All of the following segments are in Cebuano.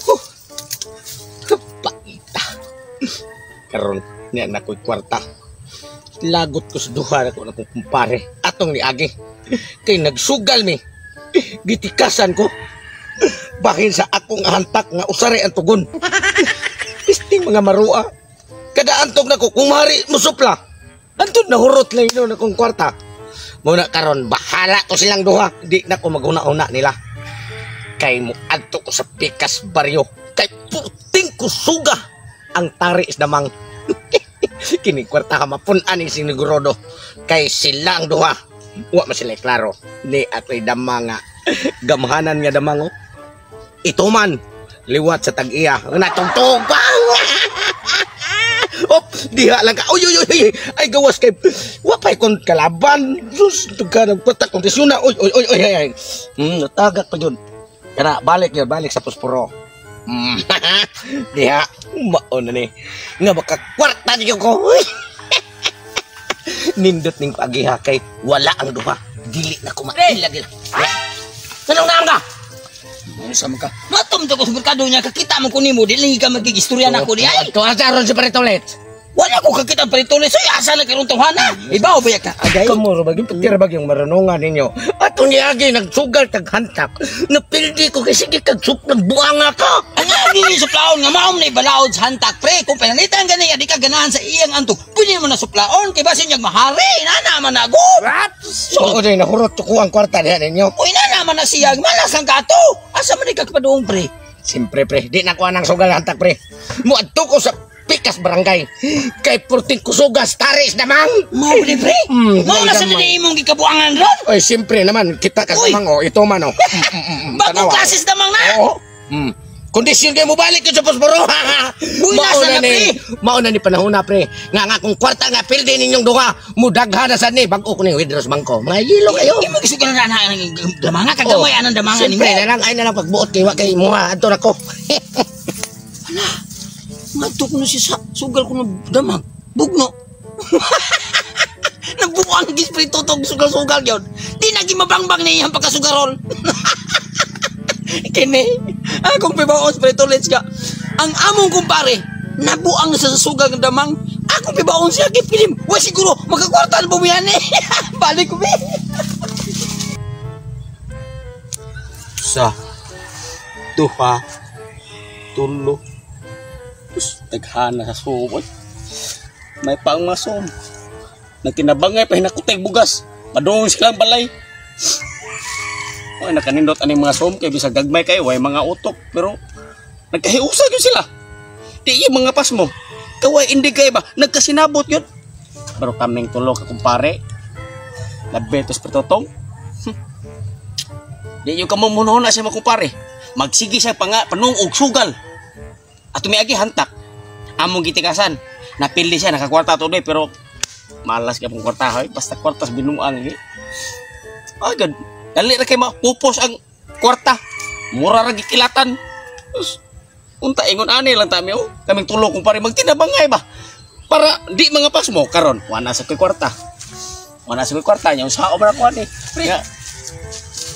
Huh. Paita. Karon niya na ko'y kwarta. Lagot ko sa duha na ko na kong kumpare. Atong niagi. Kay nagsugal mi. Gitikasan ko. Bahin sa akong hantak nga usare ang tugon. Pisting mga marua. Kada antog na ko, kung mari musupla. Antod na hurot lang yun akong kwarta. Muna karon bahala ko silang duha. Di na ko maghuna-una nila. Kay mo adto ko sa pikas baryo. Kay puting kusuga ang tari is damang. Kini kwarta ka mapun-an ni sinigurodo. Kay sila ang duha. Wa man sila klaro. Ni ako'y dama nga. Gamhanan nga damang oh. Ito man. Liwat sa tag-iya. Natugtog pa. Op, diha lang ka. Uy, uy, uy, uy. Ay, gawas kay. Wa pa'y kon kalaban. Sus, tugka ng patak kondisyon na. Uy, uy, uy, uy, ay, ay. Natagak pa yun. Kana, balik yun, balik sa posporo. Diha, mao na ni. Nga makakwarta niyo ko. Uy. Nindot ning pagiha kay wala ang duha. Dili na ko maila dila. Tanong na ka. Ano sa mga? Matum to ko sa merkado niya, kakita mo ko nimo, di lang ka magigistorya na ko di ay. Ito asa ron si Paritolet. Wala ko kakita parituloy, so asa na karon tawhana. Ibaw ba ka? Agay. Kamuro ba yung pagtira ba yung marunungan ninyo? Ato niagi nagsugal tag hantak. Napildi ko kasi sige kag suplang buanga ka. Ang agi ni suplaon nga maom na ibalaod sa hantak pre. Kung panalitan gani di ka ganahan sa iyang antok, pwede mo na suplaon kay basin niyang mahari. Nana man na gud. So, so nahurot ko ang kwarta diha ninyo. Uy, nana man na siya, malas ang kato. Asa man di ka kapaduong pre? Siyempre pre, di na ko anang sugal hantak pre. Muadto ko sa pikas barangay. Kay purting kusugas taris namang. Mao pre pre. Mao na sa damang. dili imong gikabuangan ron. Oy, siyempre naman kita ka Uy. mang oh, ito man oh. Bagong Tanawa. klases damang na. Oo. Kondisyon kayo mo balik yun sa posporo. Uy, nasa na, pre. Mao na ni panahon na pre. Nga nga kung kwarta nga pildi ninyong duha, mudaghan na sad ni bag-o ko ni withdraw sa bangko. Mga yelo kayo. Imo gisugal na na ang damanga kagamay anang damanga nimo. Siyempre na lang ay na lang pagbuot kay wa kay muha adto nako. Ngadto ko na siya sa sugal ko na damang. Bugno. Nabuang gis pre tutog sugal-sugal yon. Di na gimabangbang na iyang pagkasugarol. Kini, akong pibaon pre tulits ka. Ang among kumpare, nabuang sa sugal ng damang. Akong pibaon siya gipilim. Wa siguro magkakwarta na bumiyan eh. Balik ko be. Sa duha, tulo, Us, taghana sa sumod. May pangmasom. Nagtinabangay pa hinakutay bugas. Padung silang balay. Oy, nakanindot aning mga som kay bisag gagmay kayo, way mga utok pero nagkahiusa gyud sila. Di yung mga pasmo. Kaway hindi kay ba nagkasinabot yun. Pero kaming tulo ka kumpare. Labetos pertotong. Di yung kamumuno na siya makumpare. Magsige siya pa nga panung og sugal. Ato miagi hantak. Among gitikasan. Napili siya nakakwarta today pero malas ka pong kwarta hoy. Basta kwartas binuang gi. Agad. Dali ra kay mapupos ang kwarta. Mura ra gikilatan. Us, unta ingon ani lang tami oh. Kaming tulo kumpare magtinabangay ba. Para di mga pasmo karon wala sa koy kwarta. Wala sa koy kwarta nya unsa man ako ani. Pre. Ya.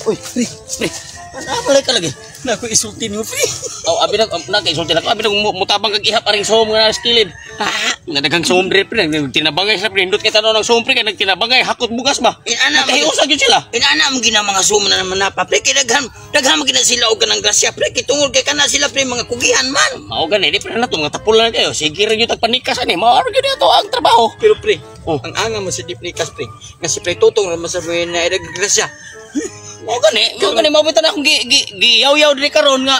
Uy, pre, pre. Ano malay ka lagi? Na ko isulti nimo pre. Oh, abi na nagkainsulti na ko. Abi na mutabang kag ihap aring som nga skilid. Ah, Nga daghang som diri pre, nagtinabangay sa pre, nindot kay tanon ng som pre kay nagtinabangay hakot bugas ba. Inana man Nagkahiusa gyud sila. Inana mo gina mga suma na naman na pa pre kay daghan daghan man gina sila og kanang grasya pre kay tungod kay kana sila pre mga kugihan man. Mao gani di pre na to mga tapol na kayo. Sige ra gyud tag panikas ani. Mao ra gyud ato ang trabaho. Pero pre, Oh. ang anga mo sa deep nikas pre, nga si pre tutong ra man sa mga na grasya. Mao gani mao bitan akong gi gi giyaw-yaw diri karon nga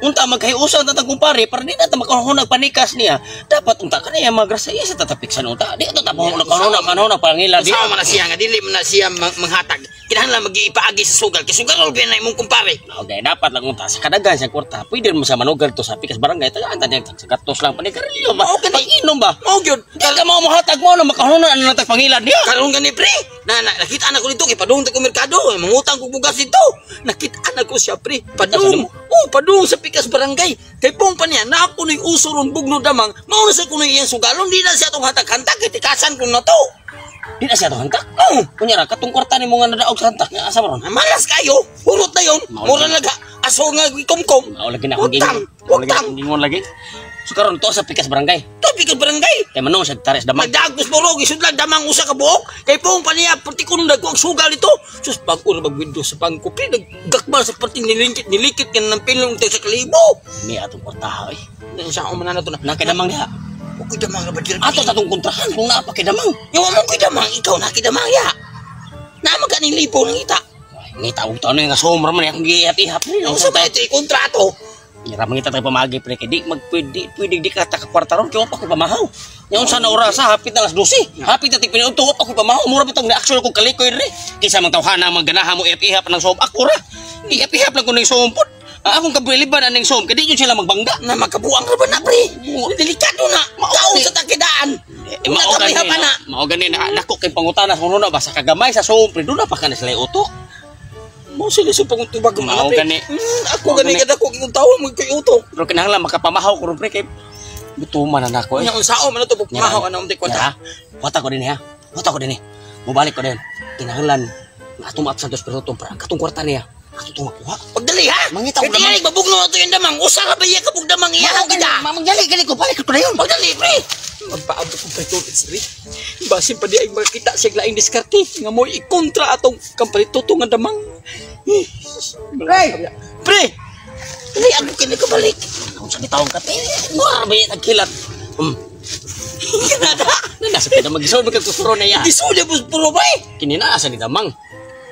unta magkahiusa ta tag kumpare para di na ta makahunag panikas niya. Dapat unta kaniya magrasya iya sa tatapiksan unta. Di ato ta mahunag kanuna manuna pangila di. Usaha man na siya nga dili man na siya manghatag. Kinahanglan magiipaagi sa sugal kay sugarol ba na imong kumpare. Okay, dapat lang unta sa kadagan sa kwarta. Pwede mo sa manugal to sa pikas barangay. Tagaan ta niya sa gatos lang panikarilyo ba? Mao gani. Pag-inom ba? Mao gyud. Di ka mao mohatag mo na makahuna na tag pangilan niya. Karon gani pre, na nakita na ko dito kay padung ta ko merkado, eh, mangutang ko bugas dito. Nakita na ko siya pre, padung. Oh, padung sa pikas barangay. Kay pong pa niya, na ako na'y uso ron bugno damang, mao na sa kuno iyang sugalon, di na siya tong hatag-hantag, kay tikasan ko na to. Di na siya to hantak. Oh, Kunya ra katong kwarta nimo nga nadaog sa hantak nga asa man ron? malas kayo, hurot na yon. Mao Mura na. laga, Aso nga gikumkum. Mao lagi na akong Utang, gingon. Mao lagi na utang. akong gingon lagi. So karon to sa pikas barangay. To pikas barangay. Kay manong sa tares damang. Nagdagos mo gisudlan damang usa ka buok. Kay pong paniya perti kuno dagko ang sugal dito. Sus, bag-o na mag-window sa bangko pre, naggakmal sa perting nilikit nilikit nga ng pilong sa kalibo. Ni atong kwartaha oy. Sa ako man na to na. Na kay damang diha. Ukoy damang na ba dira? Ato sa atong kontrahan kung naa pa kay damang. Yung among koy damang, ikaw na kidamang ya. Naman ka ning libo ng ita. Ngita og taon nga somra man akong giihap-ihap. Ang sa ba ito kontrato? Ngira mangita tayo pamagi pre kay di magpwede pwede di ka ta ka kwarta ron kay wa pa ko pamahaw. Nya unsa na orasa hapit na alas 12. Hapit na tigpiniudto wa pa ko pamahaw. Mura bitong reaksyon kong kalikoy re. Kaysa mang tawhana magganaha mo ihap-ihap ng som ako ra. Ihap-ihap lang ko ning som pod. Ah, akong kabiliban aning som kay di jud sila magbangga. Na makabuang ra ba na pre? Delikado na. Kaon sa takidaan. Eh, Una mao ka gani pa na. Mao gani na dako kay pangutana sa una basta kagamay sa som pre doon na pa kana sila utok. Mo sila sa pangutubag mga Mao pre. gani. Ako Mao gani gani. kada ko kung tawo mo koy utok. Pero kinahanglan makapamahaw ko ron pre kay butuman na nako eh. Nya unsao man to pagmahaw ana unti Nyara, kwanta. wata ko din ha. Wata ko din eh. Mubalik ko din. Kinahanglan nga atong maapsan dos pero para ang katong kwarta niya. Ato itong makuha. Pagdali ha. Mangita ko Kay tingali babugno na to yung damang. Usa ra ba iya kabug damang iya kita. Mamangyali gali ko balik ko na yun. Pagdali pre. Magpaabot kong palitulit si Basin pa di ay makita siya laing diskarte nga mo'y ikontra atong kamparituto nga damang. Pre! Pre! Dali ako kini kabalik. Kung sa bitawang ka, mura ba yan nagkilat? Kanada. Nasa pina mag-isolve ka kusuro na iya. Gisuli mo puro ba eh. Kini na asa ni damang.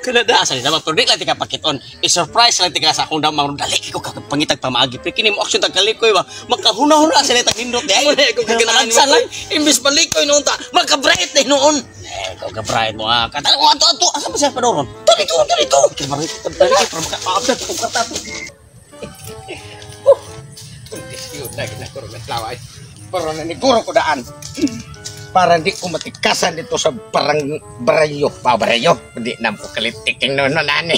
Kanada. Asa ni damang pero di lang tika pakiton. I-surprise lang tika sa akong damang. Dali ko pangitag pamaagi. Pre kini mo action tag kalikoy ba. Makahuna-huna sila tag nindot di ay. Wala ko kaganahan Malagsa mo. lang. Imbis balikoy noon ta, makabright na noon. Eh, ikaw ka-bright mo ah. Katalo ko ato ato. Asa ba siya padoron? To dito, to dito. Kaya marami ka pero maka-update kung katato. Yun, lagi na ko rin ang Para naniguro ko daan. Para hindi ko matikasan dito sa parang baryo. Pa, baryo? Hindi na ko kalitiking noon nani.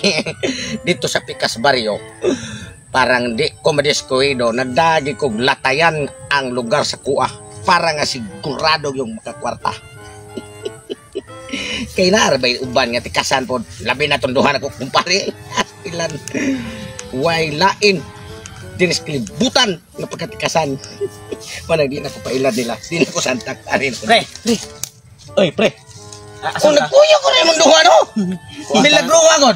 Dito sa Pikas Baryo. Parang di ko madiskuido. Nadagi kong latayan ang lugar sa kuha. Para nga sigurado yung makakwarta. Kay naarbay uban nga tikasan po. Labi na tunduhan ako kumpare. Ilan. Way lain dinis kalibutan nga pagkatikasan. Manang di na ko pailad nila. Di na ko santak. Arin ko. Pre, pre. Oy, pre. Ah, Kung nagkuya ko rin mong duha, no? Milagro agad.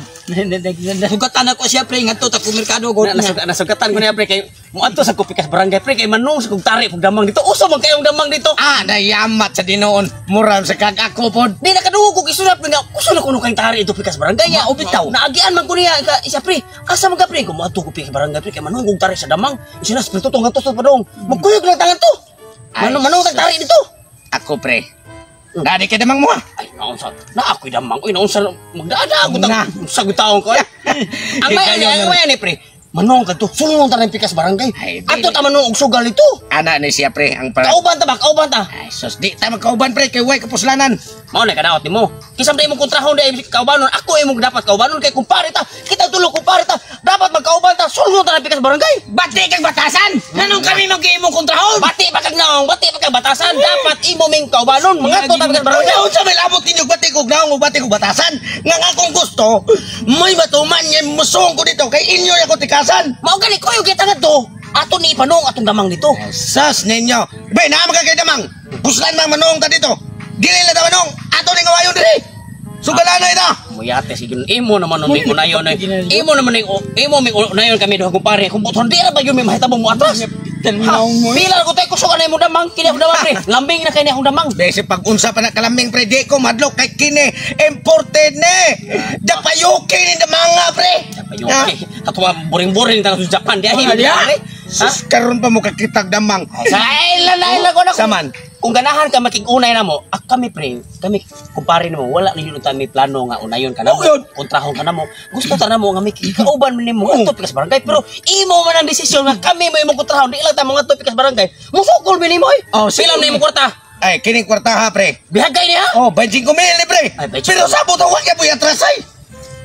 Sugatan ako siya pre ngadto ta merkado god. Nasugatan ko niya pre kay muadto sa kupikas barangay pre kay manung sa kog tari pug damang dito. Uso man kayong damang dito. Ah, nayamat sa dinoon. Muram sa kag ako pod. Di nakadugo ko isunat nga kuso na kuno kang tari ito pikas barangay ya. Mao bitaw. Naagian man ko niya ka isa pre. Asa man ka pre? Kung muadto ko pikas barangay pre kay manung kog tari sa damang. Isa na spirito tong to padong. Magkuyog lang tangan to. Ay, Manung manung tag tari dito. Ako pre. Dadi kay damang mo ah. Ay, naunsa. Na ako'y damang. Uy, naunsa. Magdaada ako. Na. Sa taong ko. Ay. Ang may Ikaw ang may ni pre. Manong ka to. Sulong ta rin pikas barangay. Ay, di. Ato ta manong og sugal ito. Ana ni siya pre ang para. Kauban ta ba? Kauban ta. Ay, sus, di ta magkauban pre kay way kapuslanan. Mao na kadaot nimo. Kisam na imong kontrahon dai kaubanon, ako imong dapat kaubanon kay kumpare ta. Kita tulo kumpare ta. Dapat magkauban ta. Sulong ta rin pikas barangay. Bati kag batasan. Nanong kami mag-iimong kontrahon? Bati pa kag naong, bati pa kag batasan. Dapat imo ming kaubanon. Mga to ta pikas barangay. Barangay unsa may labot ninyo bati kog naong ug bati kog batasan? Nga nga akong gusto, may batuman nga musong ko dito kay inyo ako tikasan. Mao gani koyo kita ngadto. Ato ni ipanong atong damang dito. Sas ninyo. Bay, naa man ka kay damang. Puslan mang manong ta dito. Dili na ta manong. Ato ning awayon diri. Sugalan na ita. Muyate sige imo naman nun may unayon ay. Imo naman ning imo may unayon kami duha kumpare. Kung buton di ra ba yun may mahitabong mo atras. Ha, pila ko tayo kusukan na imong damang kini akong damang pre. Lambing na kay ni akong damang. Bese pag unsa pa na kalambing pre di ko madlok kay kini imported ni. Dapayuki ni damanga pre. Ayun, katuwa boring-boring ta sa Japan di ay. Di Ha? Sus karon pa mo kakitag damang. Sa ila na ila ko na Saman. Kung ganahan ka makigunay na mo, ah, kami pre, kami kumpare nimo, wala na yun kami plano nga unayon ka na mo, Oh, yun. kontrahon ka na mo. Gusto ta na mo nga makikauban man nimo ngadto pikas barangay, pero imo man ang desisyon nga kami mo imong kontrahon, di lang ta mo ngadto pikas barangay. Musukol mi nimo oy. Oh, Pila na imong kwarta? Ay kining kwarta ha pre. Bihagay niya. Oh, 25 mil ni pre. Ay, 25 Pero sabot wa kay boy atras ay.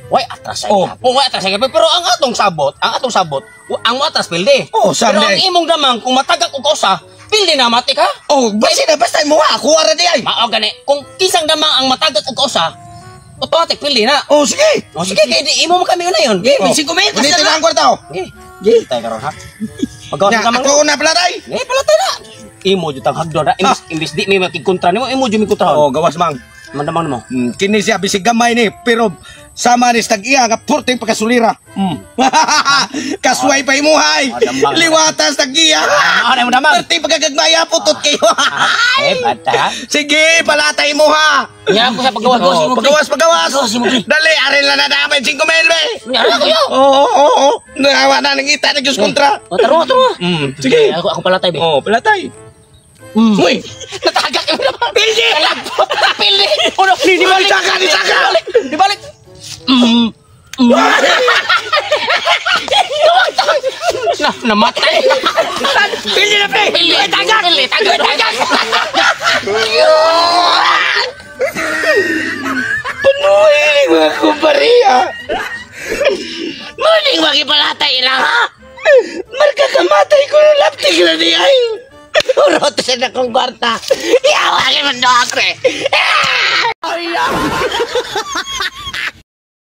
Way atras ay. Oh. Oh. Way atras ay. Pero ang atong sabot, ang mo atras pilde. Oh, Pero ang saan di? imong damang kung matagak og kausa, pilde na matik ha. Oh, basta na basta mo ha, kuha ra di ay. Mao gani, kung kisang damang ang matagak og kausa, Automatic pili na. Oh, sige. Oh, sige, kay di imo mo kami una yun. Ge, Oh. 5,000 Ulitin na ang kwarta oh. Ge. Ge, tayo karon ha. Pagawas Nya, ka man. ako una palatay. Eh, palatay na. Imo jud tang hagdon ha. Imbis di mi makigkontra nimo, imo jud mi kontrahon. Oh, gawas mang. Mandamang nimo. Kini siya bisig gamay ni pero sama ni sa tag-iya nga purting pagkasulira. Kasway pa imuhay. Ah, dambang. Liwatas tag-iya. Ah, ano mo damang? Purting pagkagagmaya putot kayo. Eh, bata ha. Sige, palatay mo ha. Nya ako sa pagawas. Oh, pagawas, pagawas. Pagawas mo, pre. Dali, arin lang na namin 5,000 be. Nya ako yo. Oo. Nawa na nangita na Diyos kontra. Oh, taro, taro. Sige. Ako palatay be. Oh, palatay. Uy, Natagak mo naman. Pildi! Pildi! Uno, Ni balik, saka, ni saka. Dibalik! Dibalik! Na, namatay! Pildi na pre. Pildi! Tagak! Pildi! Tagak! Tagak! Punuin ni mga kumpariya. Muling makipalatay lang ha! Marka kamatay ko ng laptik na niya. Urot sa nakong kwarta! Yawa kayo man doon, pre! Ah!